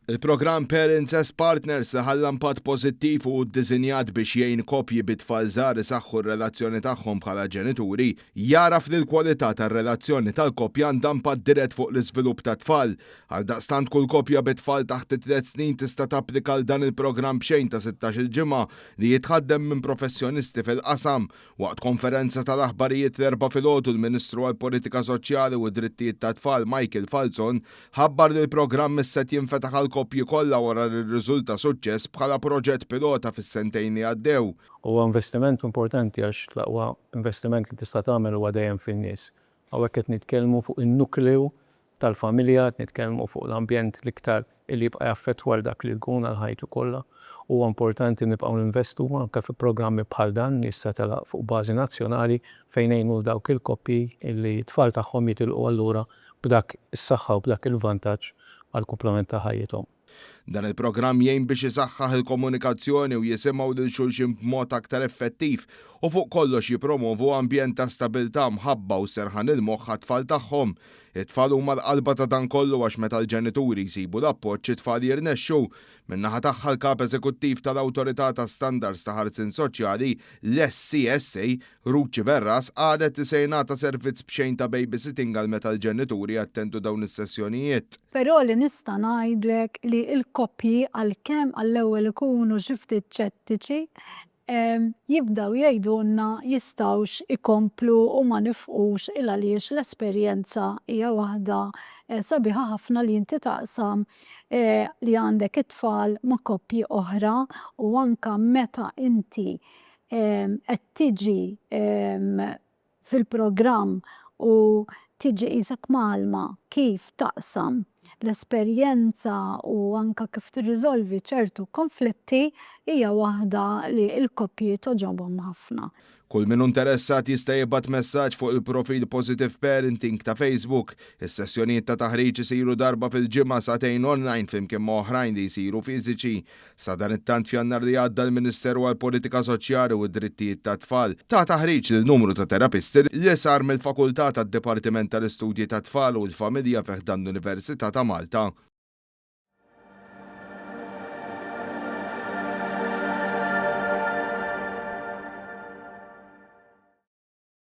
Il-programm Parents as Partners li ħalla impatt pożittiv u hu ddisinjat biex jgħin koppji bi tfal żgħar isaħħu r-relazzjoni tagħhom bħala ġenituri, jagħraf li l-kwalità tar-relazzjoni tal-koppja għandha impatt dirett fuq l-iżvilupp tat-tfal. Għaldaqstant kull koppja bi tfal taħt it-tliet snin tista' tapplika għal dan il-programm b'xejn ta' sittax-il ġimgħa li jitħaddem minn professjonisti fil-qasam. Waqt konferenza tal-aħbarijiet l-Erbgħa filgħodu l-Ministru għall-Politika Soċjali u d-Drittijiet tat-Tfal Michael Falzon ħabbar li l-programm issa qed jinfetaħ għall-koppji kollha wara li rriżulta suċċess bħala proġett pilota fis-sentejn li għaddew. Huwa investiment importanti għax l-aqwa investiment li tista' tagħmel huwa dejjem fin-nies. Hawnhekk qed nitkellmu fuq in-nukleu tal-familja, qed nitkellmu fuq l-ambjent l-iktar li jibqa' jaffettwa 'l dak li jkun għal ħajtu kollha. Huwa importanti nibqgħu ninvestu anke fi programmi bħal dan li issa telaq fuq bażi nazzjonali fejn ngħinu 'l dawk il-koppji li t-tfal tagħhom jitilqu allura b'dak is-saħħa u b'dak il-vantaġġ għall-kumplament ta' ħajjithom. Dan il-programm jgħin biex isaħħaħ il-komunikazzjoni u jisimgħu lil xulxin b'mod aktar effettiv u fuq kollox jippromovu ambjent ta' stabilità, mħabba u serħan il-moħħ għat-tfal tagħhom. It-tfal huma l-qalba ta' dan kollu għax meta l-ġenituri jsibu l-appoġġ, it-tfal jirnexxu. Min-naħa tagħha l-Kap Eżekuttiv tal-Awtorità ta' Standards ta' Ħarsien Soċjali, l-SCSA, Ruth Sciberras, qalet li se jingħata servizz b'xejn ta' babysitting għal meta l-ġenituri jattendu dawn is-sessjonijiet. Però li nista' ngħidlek li l-koppji għalkemm għall-ewwel ikunu xi ftit ċettiċi, jibdew jgħidulna jistgħux ikomplu u ma nifqux il għaliex l-esperjenza hija waħda sabiħa ħafna li inti taqsam li għandek it-tfal ma' koppji oħra u anke meta inti qed tiġi fil-programm u tiġi qisek mgħallma kif taqsam l-esperjenza u anke kif tirriżolvi ċertu konflitti hija waħda li l-koppji togħġobhom ħafna. Kull min hu interessat jista' jibgħat messaġġ fuq il-profil Positive Parenting ta' Facebook. Is-sessjonijiet ta' taħriġ isiru darba fil-ġimgħa sagħtejn online flimkien ma' oħrajn li jsiru fiżiċi. Sadanittant f'Jannar li għadda l-Ministeru għall-Politika Soċjali u d-Drittijiet tat-Tfal ta taħriġ lil numru ta' terapisti li sar mill-Fakultà tad-Dipartiment tal-Istudji tat-Tfal u l-Familja fi ħdan l-Università ta' Malta.